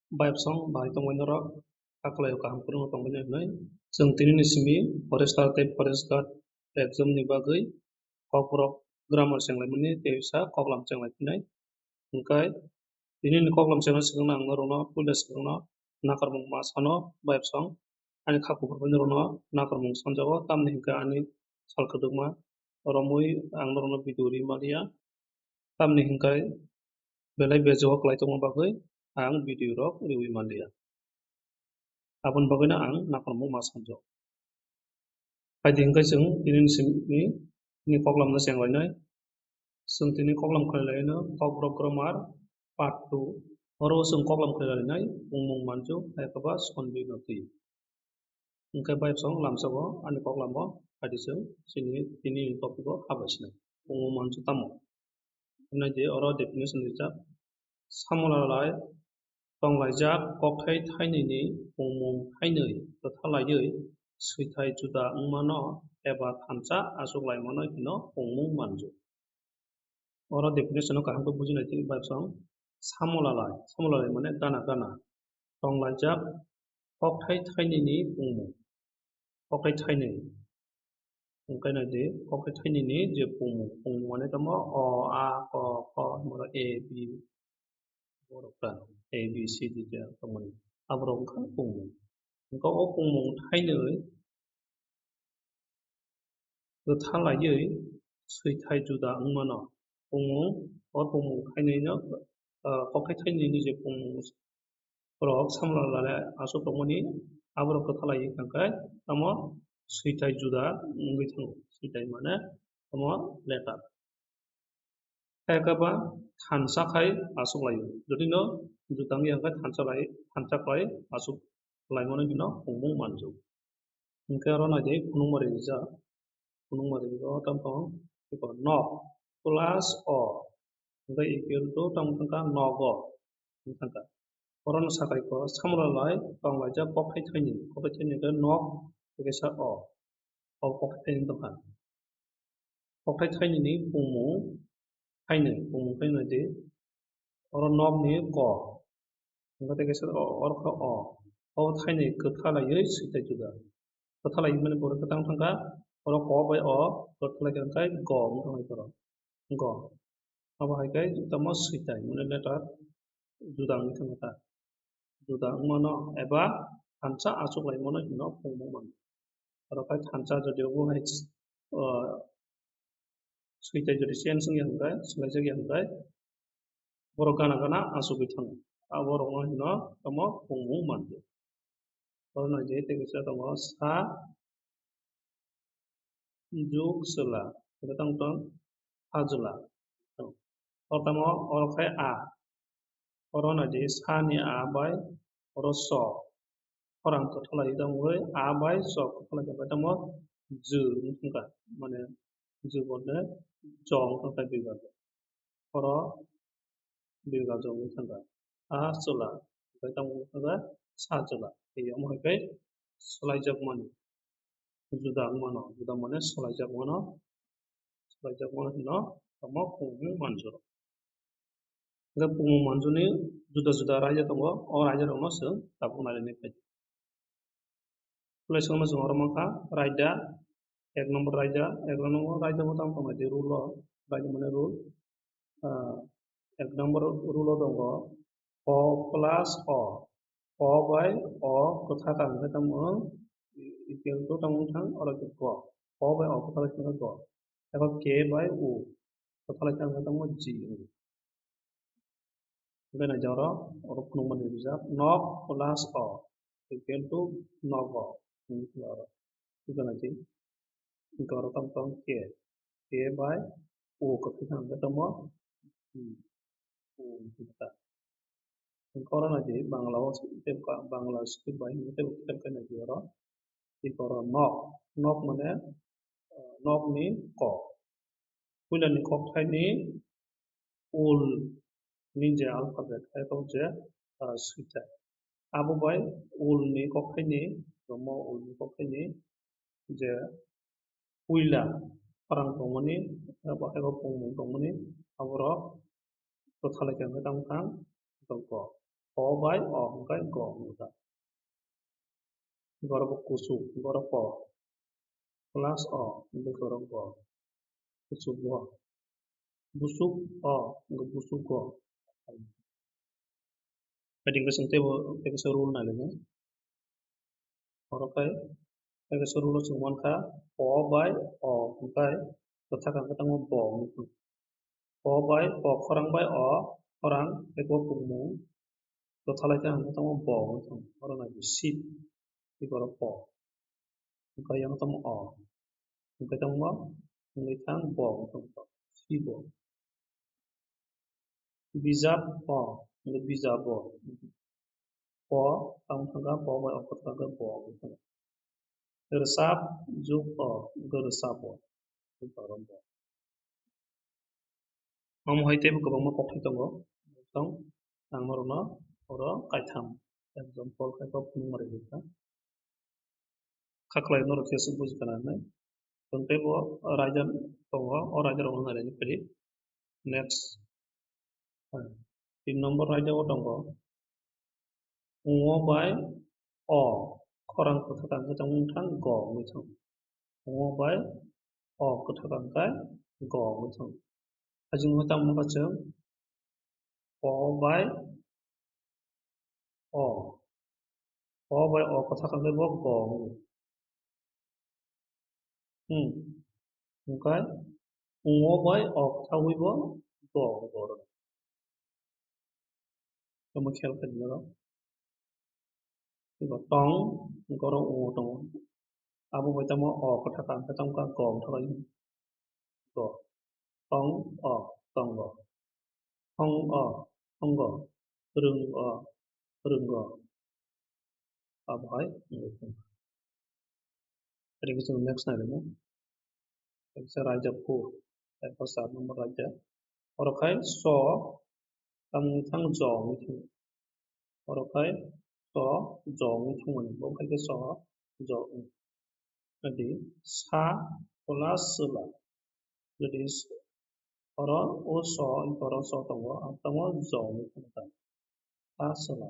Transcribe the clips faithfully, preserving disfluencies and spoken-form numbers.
Bayapsong bahai tongbai norok, haklai o kaham kwrwngno tongbai nai hwnwi. Chwng tini ni simi forester tei forest guard exam ni bagwi kokborok grammar chenglaimani tei uisa koklam chenglai phinai. Hwnkhe tini ni koklam chengna swkangno ang norokno puila swkangno nakarmung ma sano bayapsong. Ani kha kuphur bai norokno nakarmung sanjago, tamni hwnkhe ani sal kwdwkma romwi ang norokno video ri manliya. Tamni hwnkhe belai bejeo kwlai tongma bagwi ang video rok riwi manliya. Aboni bagwino ang nakarmung ma sanjago. Phaidi hwnkhe chwng tini ni simi ni koklamno chenglainai. Chwng tini koklam khlailai no Kokborok grammar part two. Oro chwng koklam khlailainai pungmung manju hai khe ba sonbinoti. Hwnkhe bayapsong lamsago ani koklamo phaidi chwng chini tini ni topic o habai sinai. Pungmung manju tamo? Hwnwi di oro definition rijak. Samulalai tonglaijak kokthai thainwini pungmung thainwi kwthalaiwi swithai juda wngmano eba thansa achuklaimano hino pungmung manju. Oro definition no kaham khe bujinai twi bayapsong. Samulalai, samulalai mane gana gana tonglaijak kokthai thainwini pungmung. Kokthai thainwi. Hwnkhe nai di, kokthai thainwini je pungmung, pungmung mane tamo o, a, ko, kho, hwnba a, b, borok ta, a, b, c, d, je tongmani. Aborok wngkha pungmung. Hwnkhe o pungmung thainwi kwthalaiwi swithai juda wngmano. Pungmung, o pungmung thainwino, ah, kokthai thainwini je pungmung borok samulalai aswk tongmani, aborok kwthalaiwi thangkhe tamo swithai juda wngwi thango. Swithai mane tamo letter. Khe khe ba thansa khai achuklaio. Jodi no juda wngya hwnkhe thansa lai, thansa khlai achuklaimano hino pungmung manju. Hwnkhe oro nai di phunukma rijak. Phunukma rijak o tamo tamo eko nok plus o. Hwnkhe equal to tamo thangkha nogo. Wng thangkha. Oro no sakai kho, samulalai tonglaijak kokthai thainwi. Kokthai thainwi khe nok, tei kisa o. O kokthai thainwi tongkha. Kokthai thainwini pungmung thainwi, pungmung thainwi di. Oro nokni ko. Hwnkhe tei kisa o, oro khe o. O thainwi kwthalaiwi swithai juda. Kwthalai mani borok kwtang thangkha, oro ko bai o, kwthalai khe hwnkhe go wng thangkha borok. Go. Abo hai khe tamo swithai mane letter juda wngwi thangkha ta. Juda wngmano eba thansa achuklaimano hino pungmung mano. Oro khai thansa jodi obo hai, o, swithai jodi change wngya hwnkhe, swlaijak ya hwnkhe, borok gana gana achugwi thango. Aborokno hino tamo pungmung manju. Oro nai je tei kisa tongo sa juk chwla. Hwnkhe tamo tong sajwla. Oro tamo oro khai a. Oro nai di sa ni a bai oro so. Khorang kwthalai tamo bai a bai so kwthalai tamo jw wng thangkha. Mane jw bole jw wng thangkha bibajo. Oro bibajo wng thangkha. A chwla. Hwnkhe tamo wng thangkha sa chwla. Tei omo hai khe swlaijakmani. Juda wngmano, juda mane swlaijakmano, swlaijakmano hino tamo pungmung manjurok. Hwnkhe pungmung manjuni juda juda raida tongo, o raidarokno chwng tabuk nailai nai phai. Pulaisongno chwng oro mankha raida, ek number raida, ek number raida bo tamo tongmani rule o, raida mane rule, ah, ek number rule o tongo, o plus o. O bai o kwthar kha hwnkhe tamo wng equal to tamo wng thang oro khe go. O bai o kwthar khe go. Eko k bai u kwthar khe tamo g wng. Hwnkhe nai jora oro phunukmani rijak nok plus o equal to nogo. Hwnkhe oro hwnkhe nai di. Hwnkhe oro tamo tong k. K bai o kwthai kha hwnkhe tamo, hmm, o hwnkhe ta. Hwnkhe oro nai di Bangla o tei Bangla script bai hwnkhe tei kitab khe nai di oro. Tei oro nok, nok mane, ah, nok ni kok. Puila ni kok thai ni ul ni je alphabet, hai kok je, ah, swithai. Abo bai ul ni kok thai ni, romo ul ni kok thai ni je puila khorang tongmani, abo hai kok pungmung tongmani, aborok kwthalai khe hwnkhe tamo thang, tongkho. O bai o hwnkhe go wngkha. Borok bo kuchuk, borok bo. Plus o, hwnkhe borok bo. Kuchuk bo. Busuk o, hwnkhe busuk go. Education teibo, education rule nai lainai. Oro khai, education rule o chwng mankha, o bai o, hwnkhe kwthar khe tamo bo wngkha. O bai o, khorang bai o, khorang tei bo pungmung. Kwthalai khe ang tamo bo wngkha. Oro nai di sheep. Tei borok bo. Hwnkhe yang tamo o. Hwnkhe tamo wngwi thang bo wngkha. Sibo. Bijap o. Hwnkhe bijap o. O tamo thangkha, bo bai o kwthar khe bo wngkha. Rwchap juk o, hwnkhe rwchap o. Omo hai teibo kwbangma kokthai tongo. Tong, ang norokno oro kaitham example khai kok phunukma rwgwi kha. Khaklai norok khe aswk buji kana hinwi. Tong teibo raida tongo, o raida rokno nailaini phai di. Next. Tin number raida o tongo. Ngo bai o. Khorang kwthar khe tamo wngthang go wngwi thang. Ngo bai o kwthar khe go wngwi thang. Ajingo tamo wngkha chwng o bai o. O bai o kwthar khe bo go wngwi. Hmm. Hwnkhe ngo bai o kwthaui bo go wngwi tongo. Tamo khel khe norok. Eba tong, hwnkhe oro o tongo. Abo bai tamo o kwthar khe tamo kha go wngthang go. Tong o, tongo. Thong o, thongo. Rwng o, rwngo. Abo hai wngwi thang kha. Abo khe chwng next nai rwno. Kaisa raida four, erpor char number raida. Oro khai so, tamo wngwi thang jo wngwi thang. Oro khai so, jo wngwi thangmani. Bo khai khe so, jo wng. Adi sa plus chwla. Jadi s-, oro o so, oro so tongo, ang tongo jo wngwi thang kha. Sa chwla.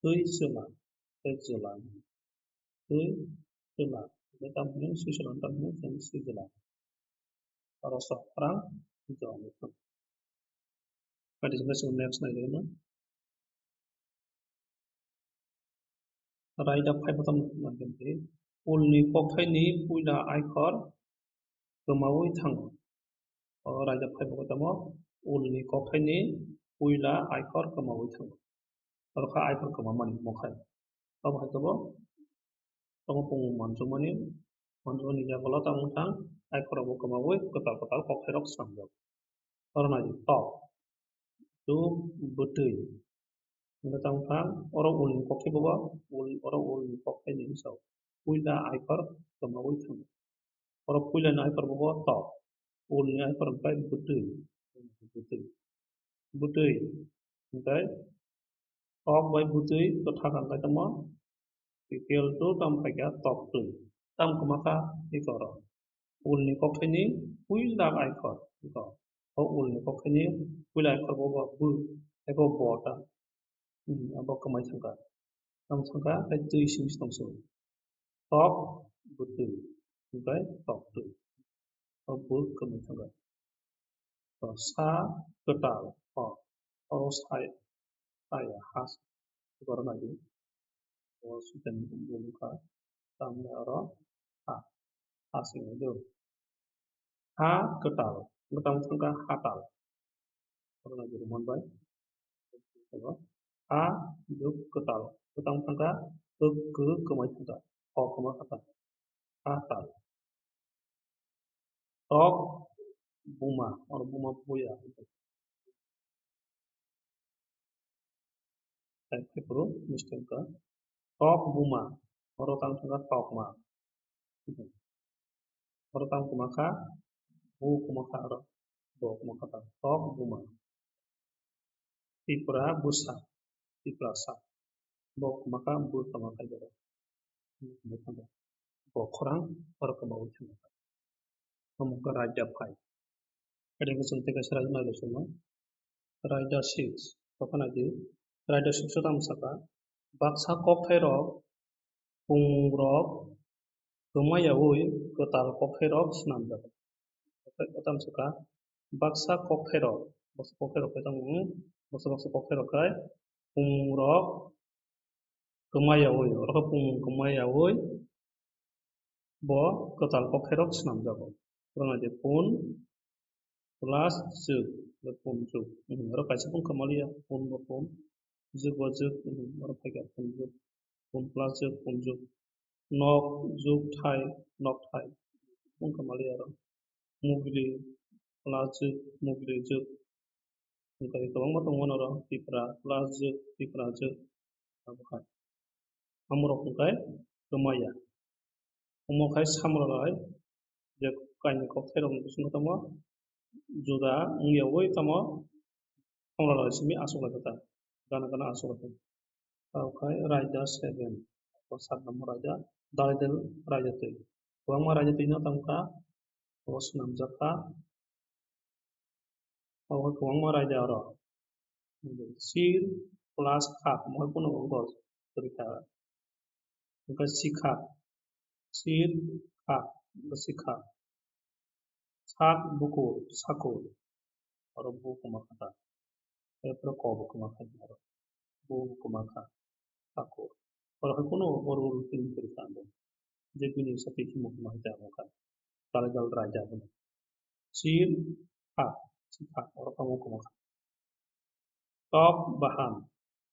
Twi chwla. Tei chwla. Twi chwla. Tei tamni swi chwla, tamni swi chwla. Oro so khorang jo wngwi thang. Adi hwnkhe chwng next nai rwno. Raida phai bo tamo nai khe, ulni kokthaini puila aikhor kwmaui thango. O raida phai bo tamo ulni kokthaini puila aikhor kwmaui thango. Oro kha aikhor kwmamani mokhai. Abo hai khe bo tamo pungmung mansukmani, mansukmani yagulo tamo wngthang aikhor rok bo kwmaui kwtal kwtal kokthairok swnamjak. Oro nai di tok. Tuk bwtwi. Hwnkhe tamo wngthang oro ulni kokthaini bo, ul-, oro ulni kokthaini hinwi sao. Puila aikhor kwmaui thango. Oro puilani aikhor bo tok. Ulni aikhor hwnkhe bwtwi. Bwtwi. Bwtwi. Hwnkhe tok bai bwtwi kwthar kha hwnkhe tamo equal to tamo phaikha toktwi. Tamo kwma kha eko oro. Ulni kokthaini puila aikhor. Eko. O ulni kokthaini puila aikhor bo bo bw. Eko bo ta. Hmm, abo kwmai thangkha. Tamo thangkha, tei twi simi tongso. Tok bwtwi, hwnkhe toktwi. O bw kwmwi thangkha. To sa kwtal, o, o sa, saya, ha, borok nai di. O sujani bumung kha, tamni oro ha, ha simi do. Ha kwtal, kwtal thangkha hatal. Oro nai di Roman bai. Ha, juk, kwtal. Kwtal thangkha, kwk, kwk, kwmai thangkha. Ho, kwma kha ta. Ha, tal. Tok, buma. Oro buma, buya. Type khe phuru mistake wngkha. Tok, buma. Oro tang thangkha, tokma. Oro tamo kwma kha, bo kwma kha oro, bo kwma kha ta, tok buma. Tipra bwsa, Tiprasa. Bo kwma kha, bo kwma kha oro. Bo khorang, oro kwma wi thangkha. Omo kha raida phai. Ede khe chwng tei kaisa raida nai le chwngno. Raida six, tokha nai di. Raida suksa tamo saka, baksa kokthairok pungrok kwmayaui kwtal kokthairok swnamjago. Kokthairok tamo saka, baksa kokthairok, baksa kokthairok khe tamo, baksa baksa kokthairok khe pungrok kwmayaui, oro khe pungmung kwmayaui bo kwtal kokthairok swnamjago. Oro naidi pun plus jwk, pun jwk. Hmm, oro kaisa phung kwmaliya, pun bo pun, jwk bo jwk, hmm, oro phaikha pun jwk, pun plus jwk, pun jwk. Nok jwk thai, nok thai. Phung kwmaliya oro. Mugri plus jwk, mugri jwk. Hwnkhe kwbangma tongo norok, Tipra plus jwk, Tipra jwk. Abo hai. Amorok hwnkhe kwmaya. Omo khai samralai je kaini kokthairokni bisingo tamo juda wngyaui tamo samralai simi aswk lai kha ta. Gana gana aswk lai kha. Tamo khai raida seven. Sat number raida, dalidal raida twi. Kwbangma raida twino tamo kha, obo swnamjak kha. Obo kwbangma raida oro. Sir plus khak, omo hai phano oro kwrwi kha. Hwnkhe sikha, sir khak, hwnkhe sikha. Sak bukur, sakur. Oro bu kwma kha ta. Erpore ko bo kwma kha oro. Bu bo kwma kha. Takhuk. Oro hai kheno oro rule tini kwrwi kha ang bo. Je bini sakhe himung hima hai ta wngkha. Dalidal raida hwno. Sir kha, sikha, oro tamo kwma kha. Tok bahan.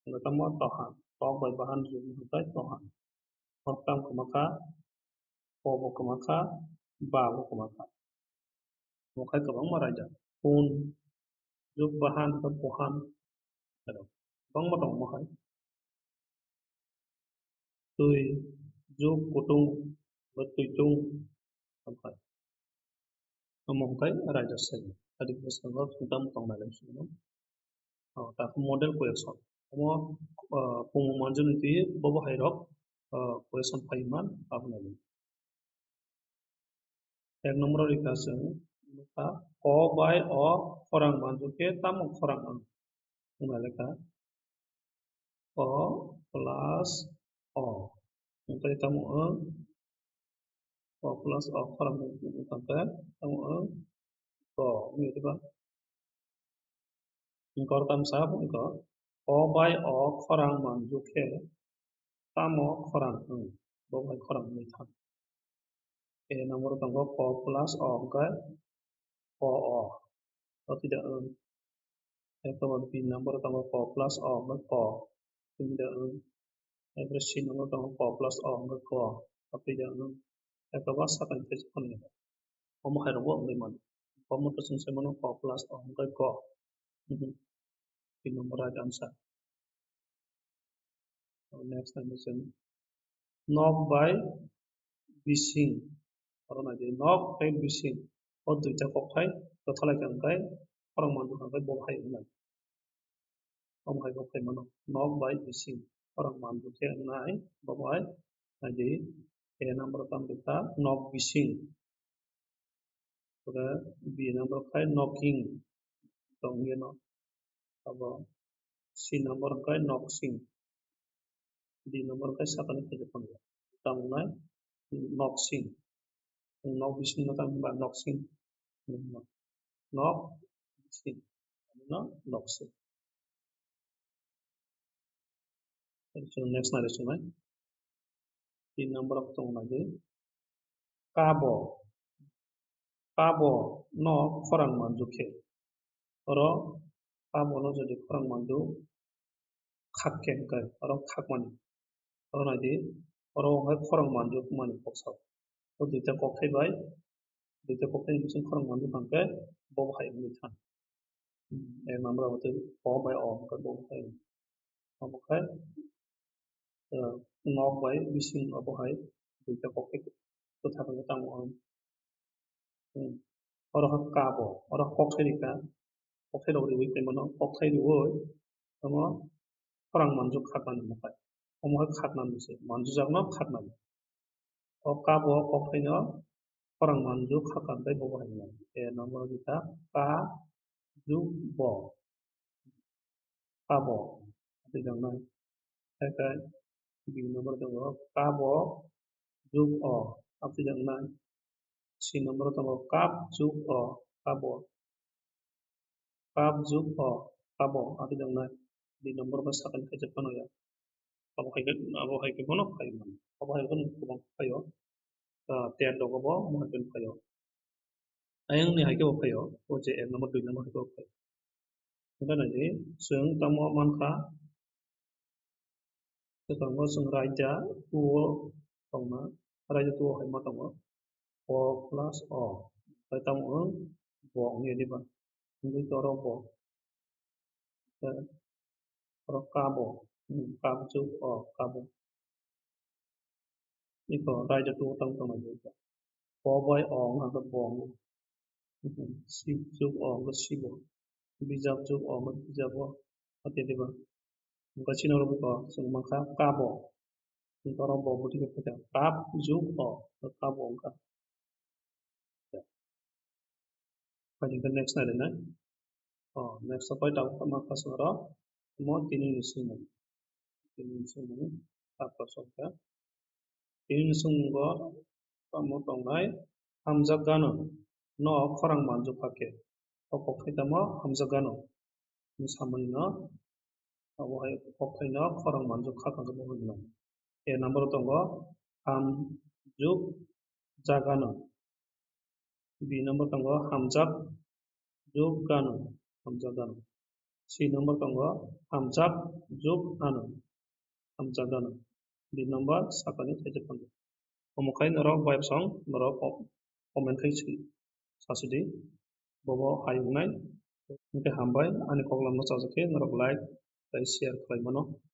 Hwnkhe tamo tohan. Tok bai bahan rwjak wngkha tohan. Oro tamo kwma kha, ko bo kwma kha, ba bo kwma kha. Omo khai kwbangma raida. Pun, jwk bahan, tei buhan. Kwbangma tongo omo hai. Twi, jwk kutung, twi tung, omo hai. Omo hwnkhe raida se. Adi bwskango tamo tongnai lai sino. O, takhe model question. Omo, o, pungmung manjwkni twi bobo hai rok, o, question phai man abo nai. Ek number rikha chwng, nukha, ko bai o khorang manjwk khe tamo khorang wng? Wngna lekha, o plus o. Wngkha tamo wng, o plus o khorang wngkha tamo wng, o wngya diba? Wngkha oro tamo sa wngkha, o bai o khorang manjwk khe tamo khorang wng? Bo bai khorang wngwi thang. A number tongo ko plus o hwnkhe ko o. O tida wng. Ekdom B number tongo ko plus o hwnkhe ko. Tida wng. Ekdom C number tongo ko plus o hwnkhe ko. O tida wng. Ekdom sakani tei phone. Omo hai rokbo wngwi mano. Omo to chwng sai mano ko plus o hwnkhe ko. Mhm. Tin number right answer. Next time chwng nok bai bising. Oro nai di, nok tei bising. O duita kokthai kwthalai kha hwnkhe khorang manjwk hwnkhe bo hai wngnai. Omo hai khe phai mano. Nok bai bising. Khorang manjwk khe wngnai. Bo hai nai di. A number tamo kha nok bising. Oro B number khai knocking. Tong yeno. Abo C number khai noksing. D number khai sakani khe phone. Tamo nai noksing. Nok bising no tamo ba noksing. Nok bising. No noksing. Next nai rw swnai. Tin number o tong nai di. Kabo. Kabo no khorang manjwk khe. Oro kabo no jodi khorang manjwk khak khe hwnkhe oro khakmani. Oro nai di, oro hwnkhe khorang manjwk mani kok sao. O duita kokthai bai, duita kokthai ni bising khorang manjwk hwnkhe bo bo hai wngwi thang. Hmm, ek number abo tei o bai o hwnkhe bo bo hai wngwi. Omo khai, eh, nok bai bising abo hai duita kokthai kwthar wngwi tamo ang. Hmm. Oro khe kabo, oro khe kokthai rikha, kokthai rok riwi tei mano, kokthai riwi tamo khorang manjwk khaknani mukhai. Omo khe khaknani se, manjwkjakno khaknani. O kabo kokthaino khorang manjwk khaknani tei bobo hai hwnwi. A number rikha ka juk bo. Kabo. Twijaknai. Hai khe B number tongo kabo juk o, a twijaknai. C number tongo kap juk o, kabo. Kap juk o, kabo, a twijaknai. D number bai sakani khaijak phano ya. Abo hai khe, abo hai khe bono phai mano. Abo hai khe kwbang phaio. Ah, ten rogo bo mo hai khe phaio. Ayang ni hai khe bo phaio. O je ek number, dui number hai khe bo phaio. Hingkhe nai di, chwng tamo mankha, Swkango chwng raida two o tongna, raida two o hai ma tongo, o plus o. Tei tamo wng bo wngya diba? Wngwi tei oro bo. Tei oro kabo, hmm, kab juk o, kabo. Iko raida two o tamo tongna di. Bo bai o wngkha khe bo wngwi. Sip juk o wngkha sibo. Bijap juk o wngkha bijabo. Ate diba? Wngkha chini oro wngkha chwng mankha kabo. Wngkha oro bo bwtwi khe phaikha kap juk o, kabo wngkha. Phaidi khe next nai rinai. O, next o pai tabuk ma kha swngo ro. Omo tini ni swngmung. Tini ni swngmung. Tapra sokha. Tini ni swngmungo tamo tongnai hamjak gano no khorang manjak kha khe. O kok khai tamo hamjak gano. Samani no abo hai kok khai no khorang manjak kha khe bo hwnwi mano. A number tongo ham juk jagano. B number tongo hamjak juk gano, hamjak gano. C number tongo hamjak juk ano, hamjak gano. D number sakani khaijak phano. Omo khai norok bai song norok comment khai si sasidi. Bobo hai wngnai. Hingkhe hambai ani koklamno chajak khe norok like tei share khlai mano.